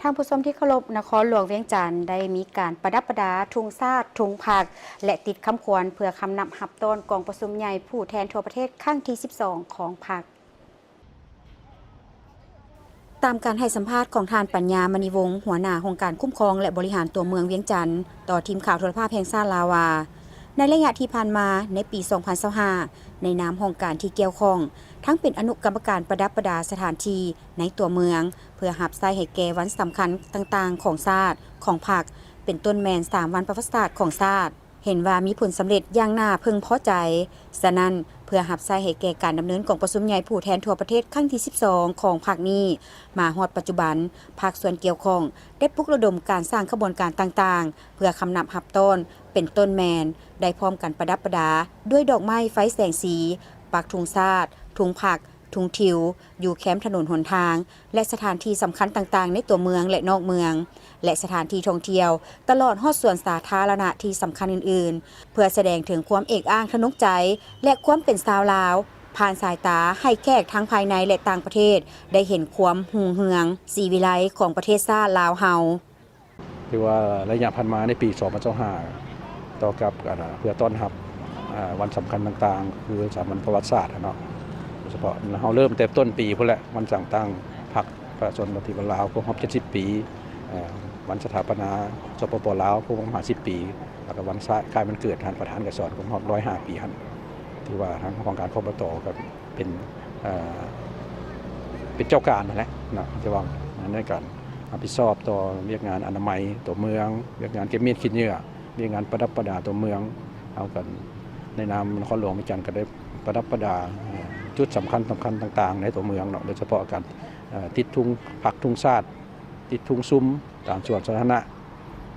ທ່ານຜູ້ຊົມທີ່ເຄົາລົບ, ນະຄອນຫຼວງວຽງຈັນໄດ້ມີການປະດັບປະດາທຸງຊາດ, ທຸງພັກ ແລະ ຕິດຄຳຂວັນເພື່ອຄຳນັບຮັບຕ້ອນກອງປະຊຸມໃຫຍ່ຜູ້ແທນທົ່ວປະເທດຄັ້ງທີສິບສອງຂອງພັກ. ຕາມການໃຫ້ສຳພາດຂອງທ່ານ ປັນຍາ ມະນີວົງ ຫົວໜ້າຫ້ອງການຄຸ້ມຄອງ ແລະ ບໍລິຫານຕົວເມືອງວຽງຈັນ ຕໍ່ທີມຂ່າວໂທລະພາບແຫ່ງຊາດລາວວ່າ, ໃນໄລຍະທີ່ຜ່ານມາ, ໃນປີສອງພັນຊາວຫ້າ ໃນນາມຫ້ອງການທີ່ກ່ຽວຂ້ອງ, ທັງເປັນອະນຸກຳມະການປະດັບປະດາສະຖານທີ່ໃນຕົວເມືອງ ເພື່ອຮັບໃຊ້ໃຫ້ແກ່ວັນສຳຄັນຕ່າງໆຂອງຊາດ, ຂອງພັກ, ເປັນຕົ້ນແມ່ນສາມວັນປະຫວັດສາດຂອງຊາດ, ເຫັນວ່າມີຜົນສຳເລັດຢ່າງໜ້າເພິ່ງພໍໃຈ. ສະນັ້ນ, ເພື່ອຮັບໃຊ້ໃຫ້ແກ່ການດຳເນີນກອງປະຊຸມໃຫຍ່ຜູ້ແທນທົ່ວປະເທດຄັ້ງທີສິບສອງຂອງພັກນີ້ ມາຮອດປັດຈຸບັນ, ພາກສ່ວນກ່ຽວຂ້ອງໄດ້ປຸກລະດົມການສ້າງຂະບວນການຕ່າງໆ ເພື່ອຄຳນັບຮັບຕ້ອນ, ເປັນຕົ້ນແມ່ນໄດ້ພ້ອມກັນປະດັບປະດາດ້ວຍດອກໄມ້ໄຟແສງສີ, ປັກທຸງຊາດ, ທຸງພັກ, ທຸງທິວ ຢູ່ແຄມຖະໜົນຫົນທາງ ແລະ ສະຖານທີ່ສຳຄັນຕ່າງໆໃນຕົວເມືອງ ແລະ ນອກເມືອງ ແລະ ສະຖານທີ່ທ່ອງທ່ຽວ, ຕະຫຼອດຮອດສວນສາທາລະນະທີ່ສຳຄັນອື່ນໆ ເພື່ອສະແດງເຖິງຄວາມເອກອ້າງທະນົງໃຈ ແລະ ຄວາມເປັນຊາວລາວ ຜ່ານສາຍຕາໃຫ້ແຂກທັງພາຍໃນ ແລະ ຕ່າງປະເທດ ໄດ້ເຫັນຄວາມຮຸ່ງເຮືອງສີວິໄລຂອງປະເທດຊາດລາວເຮົາ. ຖືວ່າໄລຍະຜ່ານມາໃນປີສອງພັນຊາວຫ້າ ຕໍ່ກັບ ອັນ ເພື່ອຕ້ອນຮັບ ອາ ວັນສຳຄັນຕ່າງໆ ຄືສາມວັນປະຫວັດສາດເນາະ, ໂດຍສະເພາະເຮົາເລີ່ມແຕ່ຕົ້ນປີພຸ້ນແຫຼະ, ວັນຈັດຕັ້ງພັກປະຊາຊົນປະຕິວັດລາວຄົບຮອບເຈັດສິບປີ, ເອີ ວັນສະຖາປະນາ ສປປ ລາວຄົບຮອບຫ້າສິບປີ, ແລ້ວກໍວັນຄ້າຍວັນເກີດທ່ານປະທານໄກສອນຄົບຮອບຮ້ອຍຫ້າປີຫັ້ນ. ຖືວ່າທາງຫ້ອງການ ຄບຕ ກໍ ເປັນ ເອີ ເປັນເຈົ້າການຫັ້ນແຫຼະເນາະ ທີ່ວ່າໃນການຮັບຜິດຊອບຕໍ່ວຽກງານອະນາໄມຕົວເມືອງ, ວຽກງານເກັບເມັດຂີ້ເຫຍື້ອ, ວຽກງານປະດັບປະດາຕົວເມືອງ. ເຮົາກໍໃນນາມນະຄອນຫຼວງວຽງຈັນກໍໄດ້ປະດັບປະດາ ເອີ ຈຸດສຳຄັນ, ສຳຄັນຕ່າງໆໃນຕົວເມືອງເນາະ, ໂດຍສະເພາະການ ເອີ ຕິດທຸງພັກ, ທຸງຊາດ, ຕິດທຸງຊຸມຕາມສວນສາທາລະນະ,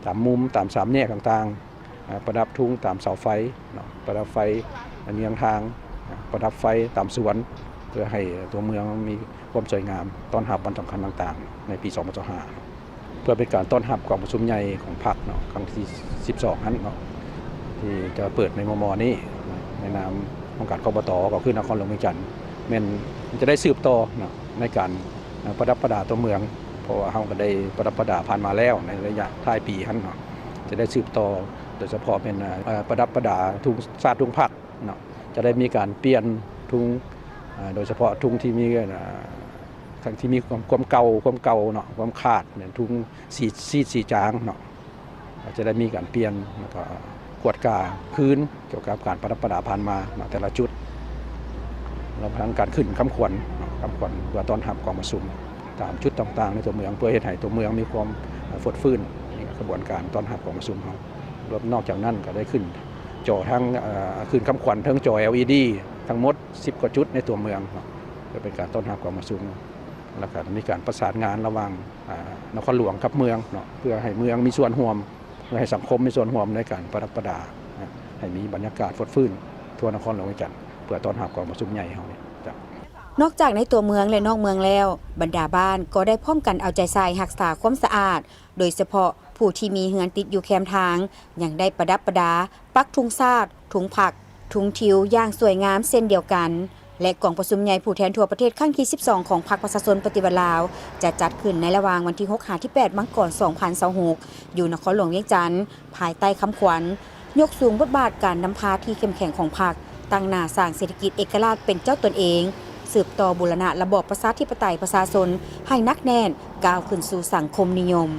ຕາມມຸມ, ຕາມສາມແຍກຕ່າງໆ, ອາ ປະດັບທຸງຕາມເສົາໄຟເນາະ, ປະດັບໄຟໃນເຍືອງທາງ, ອາ ປະດັບໄຟຕາມສວນ ເພື່ອໃຫ້ຕົວເມືອງມີຄວາມສວຍງາມ ຕ້ອນຮັບວັນສຳຄັນຕ່າງໆໃນປີສອງພັນຊາວຫ້າ ເພື່ອເປັນການຕ້ອນຮັບກອງປະຊຸມໃຫຍ່ຂອງພັກເນາະ ຄັ້ງທີສິບສອງຫັ້ນເນາະ ທີ່ຈະເປີດໃນມໍ່ໆນີ້ ໃນນາມຂອງການ ຄບຕ ກໍຄືນະຄອນຫຼວງວຽງຈັນ ແມ່ນຈະໄດ້ສືບຕໍ່ເນາະ ໃນການ ເອີ ປະດັບປະດາຕົວເມືອງ, ເພາະວ່າເຮົາກໍໄດ້ປະດັບປະດາຜ່ານມາແລ້ວໃນໄລຍະທ້າຍປີຫັ້ນເນາະ, ຈະໄດ້ສືບຕໍ່ ໂດຍສະເພາະແມ່ນ ເອີ ປະດັບປະດາທຸງຊາດ, ທຸງພັກເນາະ, ຈະໄດ້ມີການປ່ຽນທຸງ ເອີ ໂດຍສະເພາະທຸງທີ່ມີ ເອີ ທີ່ມີຄວາມ ຄວາມເກົ່າ, ຄວາມເກົ່າເນາະ, ຄວາມຂາດ ແມ່ນທຸງສີ ສີດ ສີຈາງເນາະ. ກໍຈະໄດ້ມີການປ່ຽນ ແລ້ວກໍກວດກາຄືນກ່ຽວກັບການປະດັບປະດາຜ່ານມາເນາະ ແຕ່ລະຈຸດ, ລວມທັງການຂຶ້ນຄຳຂວັນເນາະ, ຄຳຂວັນເພື່ອຕ້ອນຮັບກອງປະຊຸມຕາມຈຸດຕ່າງໆໃນຕົວເມືອງ ເພື່ອເຮັດໃຫ້ຕົວເມືອງມີຄວາມ ເອີ ຟົດຟື້ນໃນຂະບວນການຕ້ອນຮັບກອງປະຊຸມເຮົາ. ລວມ ນອກຈາກນັ້ນກໍໄດ້ຂຶ້ນຈໍທັງ ເອີ ຂຶ້ນຄຳຂວັນເທິງຈໍ ແອລອີດີ ທັງໝົດສິບກວ່າຈຸດໃນຕົວເມືອງເນາະ ເພື່ອເປັນການຕ້ອນຮັບກອງປະຊຸມ. ແລ້ວກໍມີການປະສານງານລະຫວ່າງ ອາ ນະຄອນຫຼວງກັບເມືອງເນາະ ເພື່ອໃຫ້ເມືອງມີສ່ວນຮ່ວມ, ເພື່ອໃຫ້ສັງຄົມມີສ່ວນຮ່ວມໃນການປະດັບປະດາ ໃຫ້ມີບັນຍາກາດຟົດຟື້ນທົ່ວນະຄອນຫຼວງວຽງຈັນ ເພື່ອຕ້ອນຮັບກອງປະຊຸມໃຫຍ່ເຮົານີ້. ນອກຈາກໃນຕົວເມືອງ ແລະ ນອກເມືອງແລ້ວ, ບັນດາບ້ານກໍໄດ້ພ້ອມກັນເອົາໃຈໃສ່ຮັກສາຄວາມສະອາດ, ໂດຍສະເພາະຜູ້ທີ່ມີເຮືອນຕິດຢູ່ແຄມທາງ ຍັງໄດ້ປະດັບປະດາ, ປັກທຸງຊາດ, ທຸງພັກ, ທຸງທິວຢ່າງສວຍງາມເຊັ່ນດຽວກັນ. ແລະ ກອງປະຊຸມໃຫຍ່ຜູ້ແທນທົ່ວປະເທດຄັ້ງທີສິບສອງຂອງພັກປະຊາຊົນປະຕິວັດລາວ ຈະຈັດຂຶ້ນໃນລະຫວ່າງວັນທີຫົກຫາທີແປດມັງກອນສອງພັນຊາວຫົກ ຢູ່ນະຄອນຫຼວງວຽງຈັນ ພາຍໃຕ້ຄຳຂວັນ ຍົກສູງບົດບາດການນຳພາທີ່ເຂັ້ມແຂງຂອງພັກ, ຕັ້ງໜ້າສ້າງເສດຖະກິດເອກະລາດເປັນເຈົ້າຕົນເອງ, ສືບຕໍ່ບູລະນະລະບອບປະຊາທິປະໄຕປະຊາຊົນໃຫ້ໜັກແໜ້ນ, ກ້າວຂຶ້ນສູ່ສັງຄົມນິຍົມ.